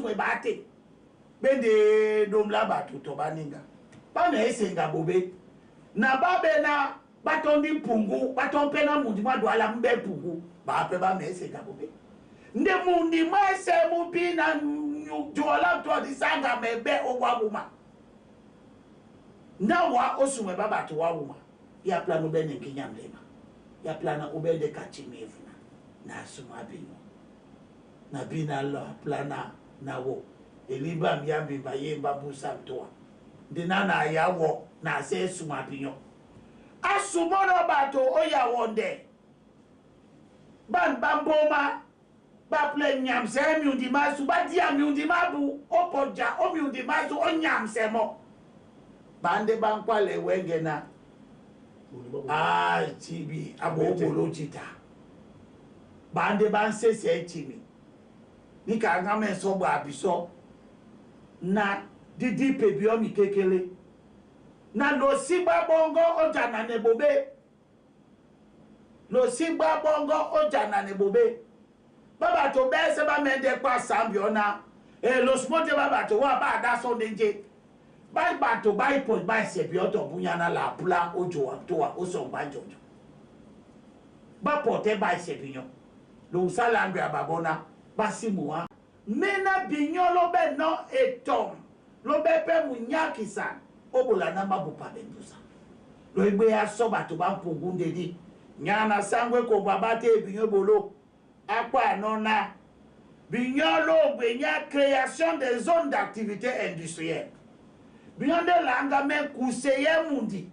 Basumwe ba te bende domla bato to baninga bana esenga bobe na babena batondi mpungu bato mpe na mundi mwa Douala mbe mpungu bape bama esenga bobe nde mundi mwa esemu bina Douala to adisanga mebe owawuma ndawa osumwe ba bato wawuma ya plano bene nkinya mlema ya plana ubende kachimevuna na asuma bino na bina la plana na wo elimba myambi bayemba busa mtoa nde nana yawo na se esuma binyo asumono bato oyawo nde ban bamboma baple nyamse miundi masu badia miundi mabu opoja o miundi masu o nyamse mo bande bankwale wenge na ah tibi abo jita bande bansese chimi nika nga me so gba abiso na didi pebi omi kekele na losigba bongo oja na nebobe losigba bongo oja na nebobe baba to bese ba mende kwa sambiona e losmote baba to wa ba da so nje ba ba to ba ipo ba se bi oto bunya na la pla ojo wa to wa o so gba jojo ba porte ba se binyo lo sala ngwe ababona ba simuwa mena binyo lo be no etom lo be pe munyakisa obola na mabupa bendusa lo igbe ya so bato ba mpungu ndedi nyana sangwe ko baba te binyo bolo akwa nona binyo lo gbe création des zones d'activité industrielle binyo de langa men kuseye mundi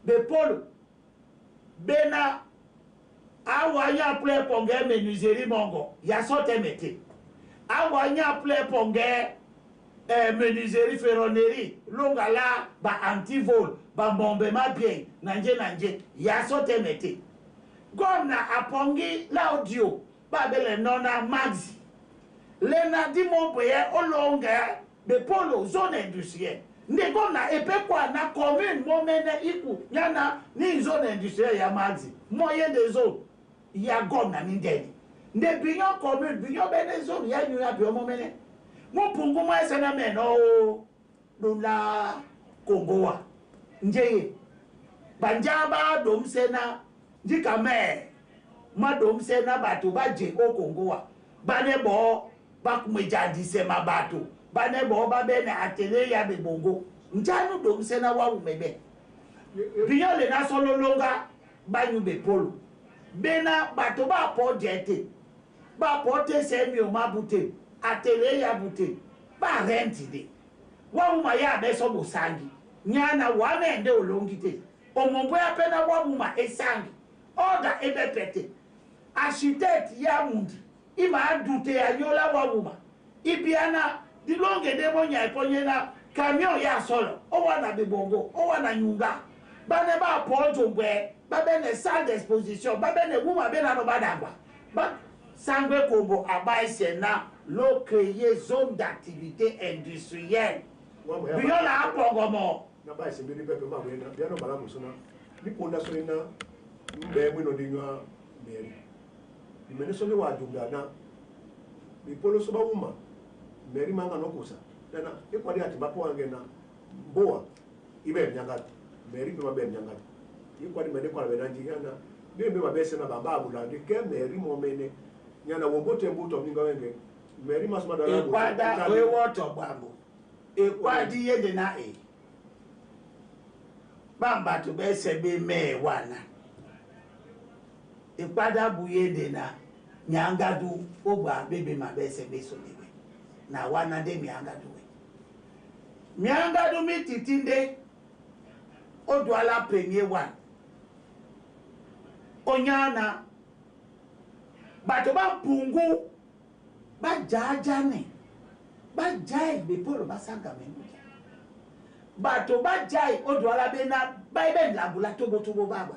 be polo bena awa nya ple ponge menuiserie mongo ya sote mete awa nya ple ponge menuiserie ferronnerie longa la ba antivol ba mbombe ma bien nanje nanje ya sote mete gomna apongi la audio ba bele nona maxi lena di mo boye olonga be polo zone industrielle nde gomna epe kwa na commune mo mene iku nyana ni zone industrielle ya maxi moyen de zone ya gomna ni ndeni nde binyo commune binyo bene zone ya nyuya bi omo mene mo pungu mo ese na meno o lula Kongo wa njeye banjaba domsena njika me ma domsena bato ba je o Kongo wa bane bo bakumejandise ma bato bane bo ba bene atelier ya be bongo njanu domsena wa umebe binyo le na solo longa banyu be polo bena bato ba po jete ba po te se mi o ma bute atelier ya bute ba rent de wa uma ya be so bosangi nyana wa me nde olongi te omombo ya pena wa uma esangi order ebe pete architect ya mundi ima adute ya nyola wa uma ibiana dilonge de monya eponye na camion ya solo o wa na bebongo o wa na nyunga bane ba po jombwe ba bene salle d'exposition ba bene wuma be na no badagba ba sangwe kombo abaise na lo créer zone d'activité industrielle biyo na apongomo na ba ese mbiri pepe ma wena biano bala musona ni ponda so ina mbe mwino di nywa meri imene so le wa dunga na mi polo so ba wuma meri manga no kusa dana e kwa di ati ba po ange na mboa ibe nyanga meri pe ma be nyanga i kwa di mene kwa be na nji yana ni mbe ma be se na bamba abula di ke meri mo mene nyana wombo te mbuto minga wenge meri masuma dala ekwada oewoto gbambo ekwadi yede na e bamba to bese be me wana ekwada bu yede na nyangadu ogba bebe ma bese be so lewe na wana de miangadu we miangadu mi titinde oduala premier one onyana bato ba mpungu ba jaajane ba jai bepolo basanga memuja bato ba jai oduala be na ba ibe lambula tobotobo ba ba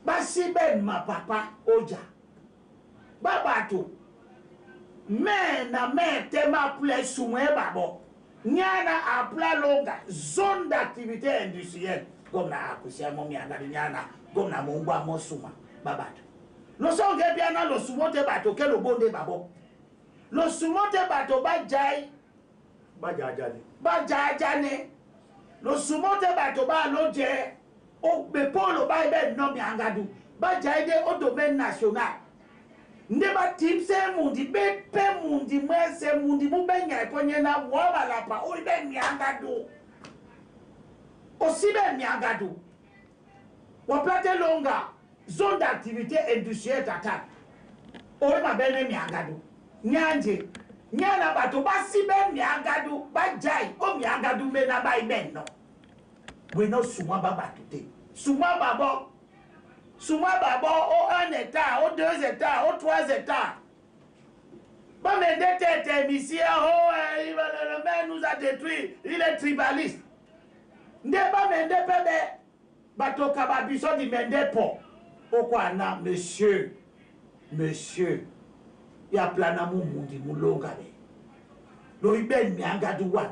basi ben ma papa oja ba bato me na me tema ple sumwe babo nyana apla longa zone d'activité industrielle comme na akusia mo mi anga nyana comme na mongwa mo suma ba bato lo songe bia na lo sumo te bato ke lo bonde babo Losumo te bato bajai. Bajajani. Bajajane. Losumo te bato ba loje. O bepolo ba be no miangadu. Bajai de au domaine national. Nde batimse mundi bepe mundi mwese mundi mubenya eponye na wabalapa o be miangadu. Osi be miangadu. Waplate longa zone d'activité industrielle tata. Oyo mabene miangadu. Nyanje. Nyana bato basi be miangadu bajai o miangadu me na ba ibe no. We no suma ba bato te. Suma babo. Suma babo o un hectare, o 2 hectares, o 3 hectares. Ba mende tete monsieur, oh le maire nous a détruit, il est tribaliste. Nde ba mende pebe bato kaba biso di mende po. Okwa na monsieur, monsieur, ya plana mu mundi mulonga be. Lo ibe miangadu wa.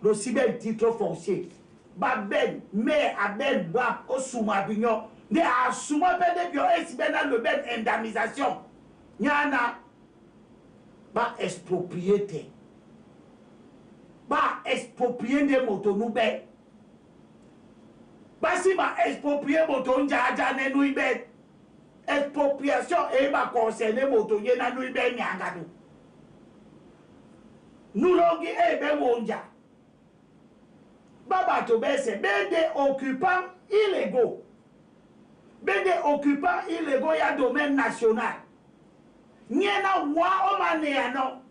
Lo sibe titre foncier. Ba ben mais a ben ba o suma binyo. Ne a suma pe de bio e sibe na le ben indemnisation. Nyana ba exproprier te. Ba exproprier nde moto nu be. Basi ba exproprier moto njaja ne nu ibe. Expropriation e ba concerner moto ye na nu ibe miangadu. Nulongi e be wonja. Ba bato bese be des occupants illégaux. Be des occupants illégaux ya domaine national. Nyena wa o mane ya no.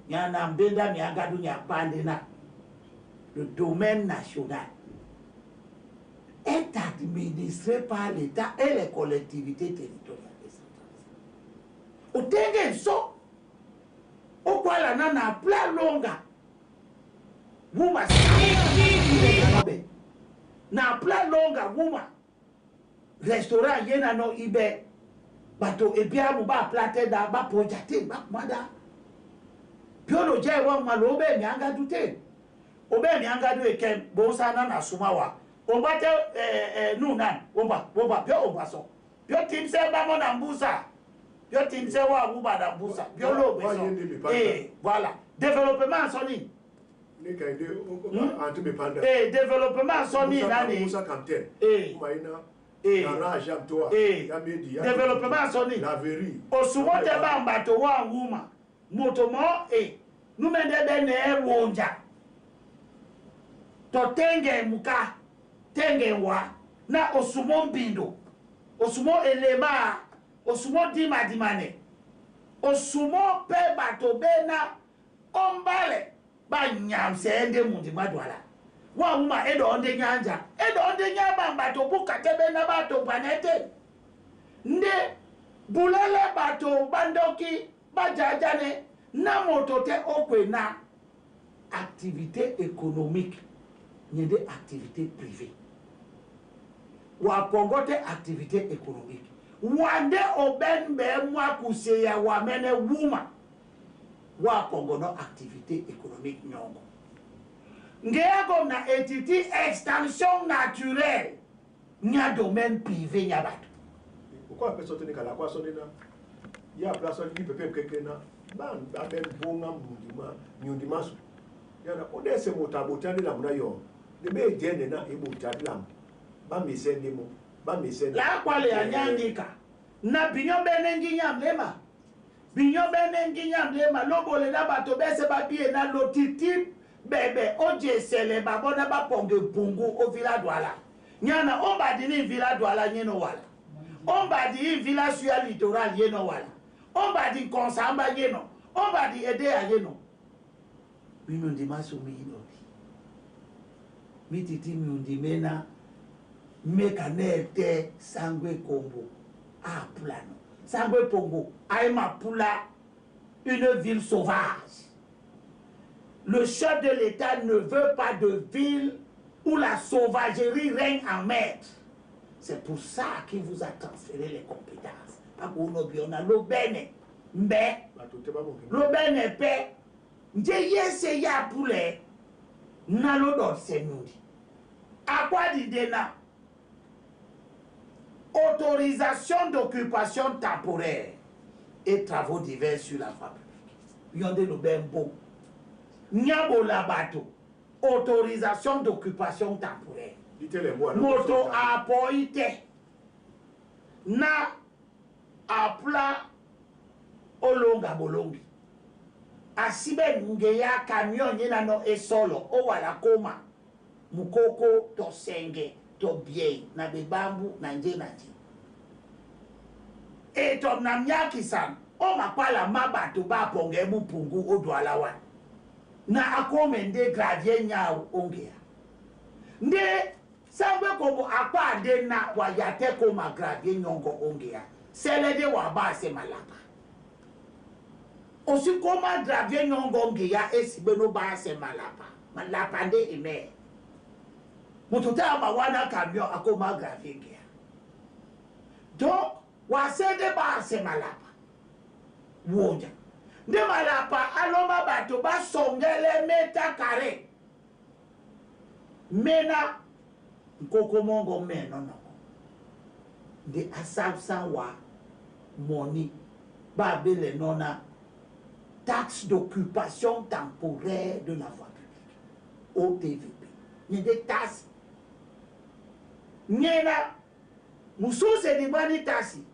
Nyana mbenda miangadu nyapande na. Le domaine national est administré par l'État et les collectivités territoriales décentralisées. Otenge so okwala na na pla longa wuma na pla longa wuma restaurant ye na no ibe bato ebiamu ba plate da ba poja te ba kumada piolo je wa ma lo be mi angadu te obe mi angadu eke bonsa na na suma wa omba te nu nan omba omba pio omba so pio timse ba mo na mbusa pio timse wa wuba na mbusa pio lo be Wa so yende mi panda. Voilà, développement soni. Ne ka inde antu mi panda. Développement soni nani. Musa Kamten. Maina. Garage ya mtoa. Ya medi. Ya Développement soni. Laverie. Osumo te ba mbato wa nguma moto mo e numende be ne wonja to tenge muka tenge wa na osumo mbindo osumo elema osumo dima dimane osumo pe bato be na ombale ba nyamse nde mundi madwala wa wuma edo onde nyanja edo onde nyaba bato buka tebe na bato panete nde bulele bato bandoki bajajane na moto te okwe na activité économique nyende activité privée wa Congo te activité économique wande oben be mwa kuseya wa mene wuma wa Congo no activité économique nyongo ngeyago na etiti extension naturelle nya domaine privé nya bato. Pourquoi personne ne kala kwa soni na ya place ni pepe keke na ba ba ben bonga mundima nyundima su ya na odese mota botani la muna yo de be jene na e botani la ba mise ndemo ba mise. La kwale ya nyandika na binyo bene nginya mlema binyo bene nginya mlema lobole na bato bese babie na lotiti bebe ojesele babona baponge bungu o villa Douala nyana ombadi ni villa Douala nyeno wala ombadi villa suya littoral yeno wala ombadi Konsamba yeno ombadi Edea yeno mimundi maso miinobi mititi miundi mena meka ne te sangwe kombo apula no sangwe pongo aima pula une ville sauvage. Le chef de l'État ne veut pas de ville où la sauvagerie règne en maître. C'est pour ça qu'il vous a transféré les compétences. Pakuno biona lobene mbe bato te ba mo lobene pe nje yese ya pule na lo senyundi akwa dide na autorisation d'occupation temporaire et travaux divers sur la voie publique. Yo nde lobe mbo nyabola bato autorisation d'occupation temporaire. Moto apoi te na apla olonga bolongi asibe nge ya camion ye nano esolo owala koma mukoko to senge to biei na bebambu na nje na nje eto na miakisana o makwala ma bato baponga ebupungu odwala wana na akome nde gravier nyao ongea nde sangwe kombo akpa nde na wayate koma gravier nyongo ongea sele de wa ba se malapa osi koma gravier nyongo ongea esibe no ba se malapa malapa nde ime moto te ama wana camion akoma gravier ngea. Donc wasende ba se malapa woja nde malapa alomba bato basongele meta carré mena nkoko mongo meno noko nde asausa wa moni babele nona taxe d'occupation temporaire de la voie publique OTVP nde taxe nyena mususu edibwani tasi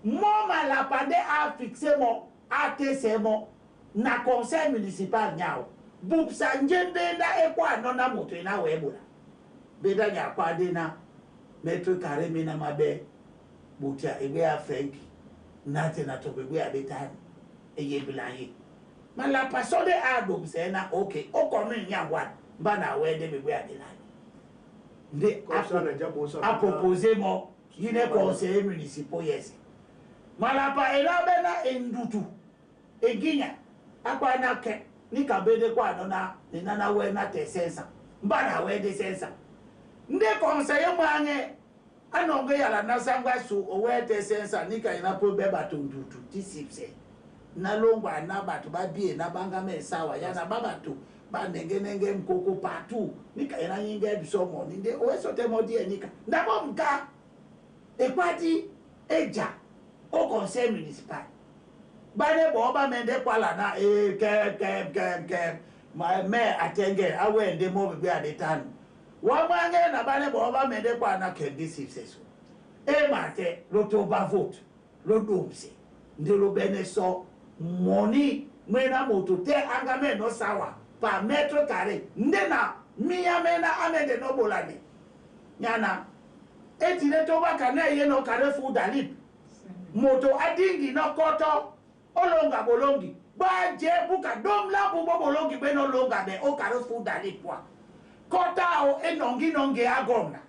mo malapa nde afixe mo atese mo na conseil municipal nyao bupsa nje mbenda ekwa nona moto ena webola benda nyakwa de na mètre carré mena mabe butia ebe ya frenki nate na tobe ebe ya betani eyebila ye malapa so de adobse na ok o commune nyangwa mbana wende bebe ya belani nde a proposé mo yine conseiller municipal yese malapa elabe na endutu eginya akwa na ke ni kabede kwa no na ni nana we na te sensa mbana we de sensa nde conseiller mwange anonge yala na sangwa su owe te sensa ni ka ina po be bato ndutu ti sipse na longwa na bato ba bie na banga me sawa ya na babato ba ndenge nenge mkoko partout nika ina nyinga biso mo ni nde owe so te mo die nika ndabo mka ekwati eja au conseil municipal bane bo ba mende kwala na e ke ke ke ke ma me atenge awe nde mo be adetanu wa mwange na bane bo ba mende kwa na kendi sipse so e mate loto ba vote lo domse nde lo bene so moni mwena moto te anga me no sawa par mètre carré nde na miya mena amende no bolane nyana etine to baka na ye no carrefour dalip moto adingi no koto olonga bolongi ba je buka dom la bubo bolongi be no longa be o carrefour dalip wa kota o enongi nonge agomna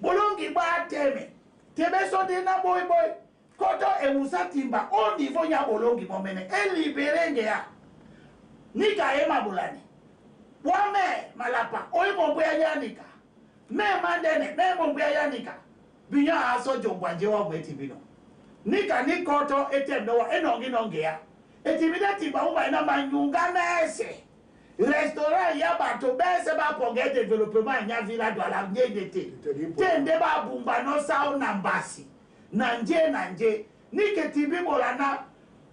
bolongi ba teme tebe so de na boy boy koto ewusa timba o niveau nya bolongi momene e libere nge ya nika e mabulani wame malapa oyi mombo ya nyanika me mandene me mombo ya nyanika binya aso jongwanje wa bweti bino nika nikoto etendo wa enongi nonge ya etimide timba uba ina manyunga mese restaurant ya bato bese ba ponge développement nya villa douala nyedete tende ba bumba no sao na mbasi na nje nike tibi bolana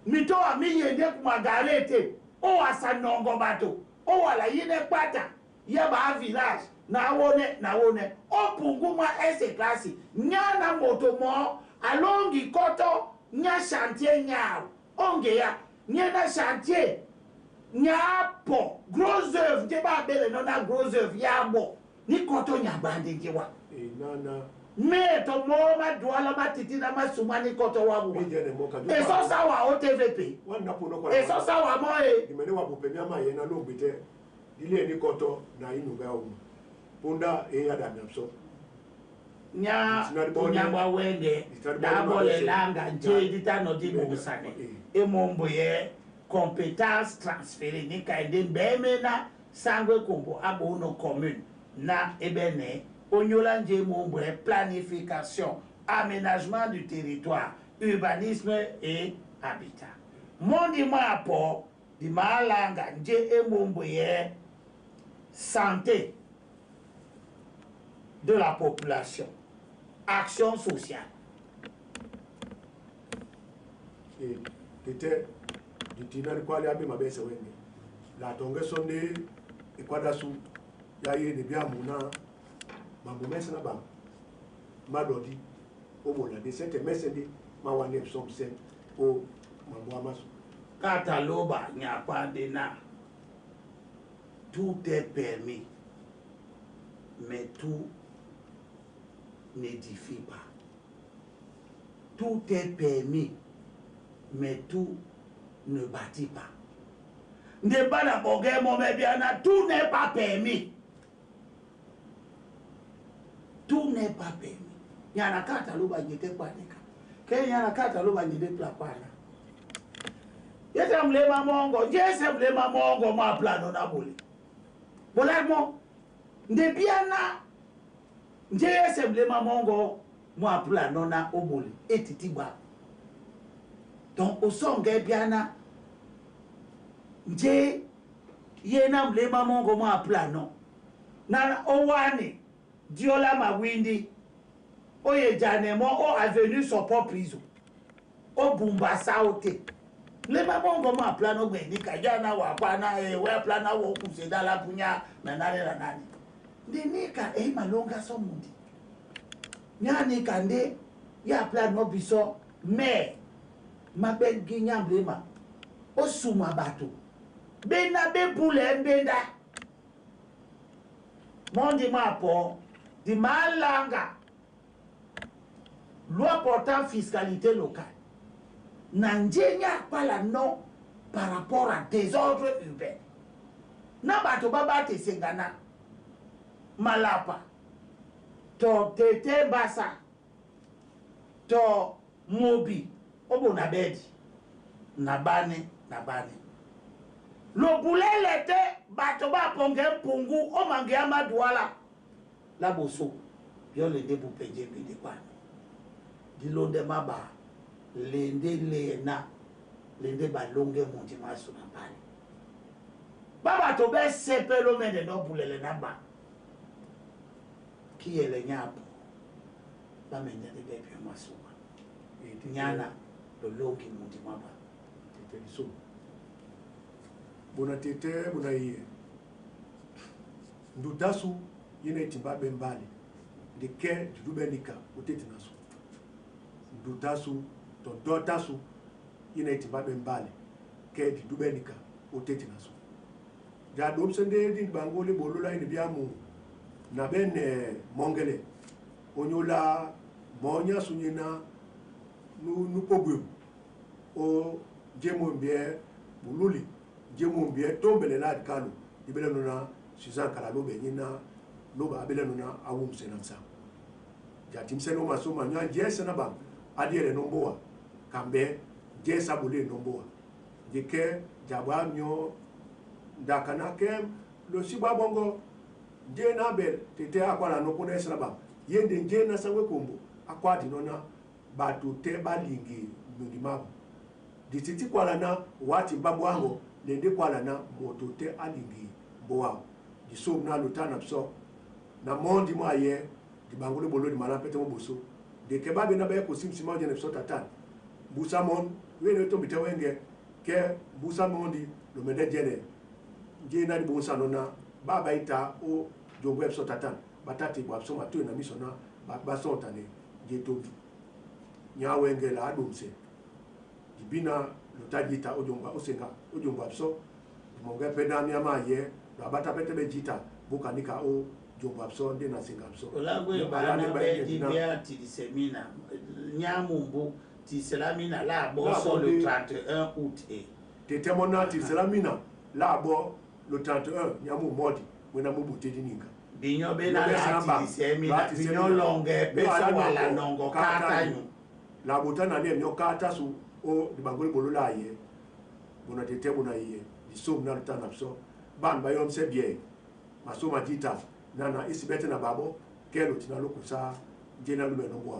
mito wa miyende kumagarete o asa nongo bato o wala yine pata ya ba village na wone na wone o pungu ma ese classe nya na moto mo alongi koto nya chantier nya onge ya nya na chantier nya po gros œuvre je ba bele no na gros œuvre ya bo ni koto nya bande je wa e nana me to mo ma douala ma titi na ma suma ni koto wa bu e so sawa OTVP e so sawa mo e ni mene wa bu pemia ma ye na lo gbete ile ni koto na inu ga o punda e ya da mi so nya nya wa wenge na bole langa nje dita no di mo sane e mo mbo ye compétence transférée ni ka ende mbeme na sangwe kombo abo no commune na ebene onyola nje mo mbo planification aménagement du territoire urbanisme et habitat mondi ma po di malanga nje e mo mbo ye santé de la population, action sociale. Et était Ditina dikwali abema bese wenge la tonge sonde ekwadasu ya ye ne bia muna mambo mese na ba madodi obola de sete mese ndi mawane somse o mambo amaso. Kata loba nyapa na tout est permis, mais tout n'édifie pas. Tout est permis, mais tout ne bâtit pas. Nde bana bonge mome biana, tout n'est pas permis. Tout n'est pas permis. Nyana kata loba nyete kwaneka. Ke nyana kata loba nyete plakwana. Yete mlema mongo, jese mlema mongo mwa plano na bole. Bola mo, nde biana, jese mlema mongo mwa plano na obole. Etiti ba. Donc, osonge biana, nje yena mlema mongo mwa plano. Na owane, diola mawindi, oye janemo, o avenue sopo prison. O bumba saote. Mlema mongo mwa plano gbenika, jana wakwana, we plano wo kusedala punya, na nane na nane. Ndinika, e malonga so mundi. Nyani kande, ya plano biso, me, mabengi nyamblema, o suma bato. Bena be bule mbenda. Mondi mapo, di malanga. Loi portant fiscalité locale. Nanjenya pas la non par rapport à désordre urbain. Na bato baba te sengana. Malapa. To tete basa. To mobi. Obo na bedi. Na bane, na bane. Lobulele te bato ba ponge mpungu o mange amadouala. La boso. Yo le debu peje bi de kwa. Dilonde maba. Lende lena. Lende balonge mundi maso na pale. Baba to be sepelo mende no bulele na ba. Ki ele nyapo. Ba mende de be bi maso. Nyana lolongi mundi maba. Tete so. Bona tete bona iye. Ndutasu yene timba bembali. De ke dudube nika otete nasu. Ndutasu to dotasu yene timba bembali. Ke dudube nika otete nasu. Ja domsende di bangole bolola ine biamu na bene mongele. Onyola monya sunyena nu nu pobwe. O jemo mbie bululi. Jemo mbie tombele la kalu. Ibele nuna Suzanne kala lobe nyina loba abele nuna awum senamsa. Ja timse no masoma nya jese na ba adiere no mboa. Kambe jesa bule no mboa. Jeke jabwa myo ndakana kem lo sibwa bongo je na bel tete akwala no kone sena ba. Yende je na sangwe kombo akwa dinona bato te balingi nundimabu. Dititi kwala na wati babu ango lende kwala na moto te alingi mboa. Disom na lutana pso na mondi mwa ye di bangolo bolo di malapete mo boso. De kebabe na ba ko simsima je ne pso tatan. Busa mon we ne to bite wenge ke busa mondi lo mende jene. Je na di bonsa no na baba ita o jongwe pso tatan. Batati bwa pso mato na miso na ba ba so tane je to bi. Nya wenge la adomse. Dibina lotajita ojongwa osenga ojongwa pso. Monge peda mi ama ye la bata pete be jita buka nika o jongwa pso de na senga pso. Olagwe bana be dibia ti semina nyamumbu ti selamina la bo so le 31 août e. Tete mona ti selamina la bo le 31 nyamu modi wena mubu te dininga. Binyo be na la ti semina binyo longe be so wala nongo kata nyu. La botana ne myo kata su o di bangole bolo la ye. Bona tete bona ye. Di som na lutana pso. Ban ba yom se bien. Maso majita nana isibete na babo kelo tina lokusa jena lume no bwa.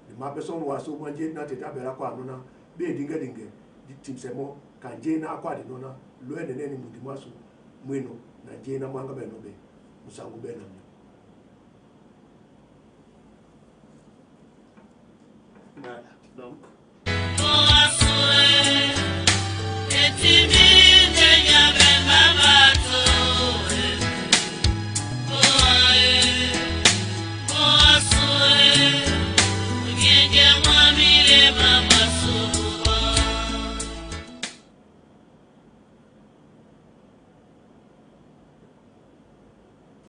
Di ma person wa so ma jena tete abera kwa nona be dinge dinge di timsemo kan jena akwa di nona lo ene neni mundi maso mwino na jena mwanga be no be musangu be na. Voilà. Donc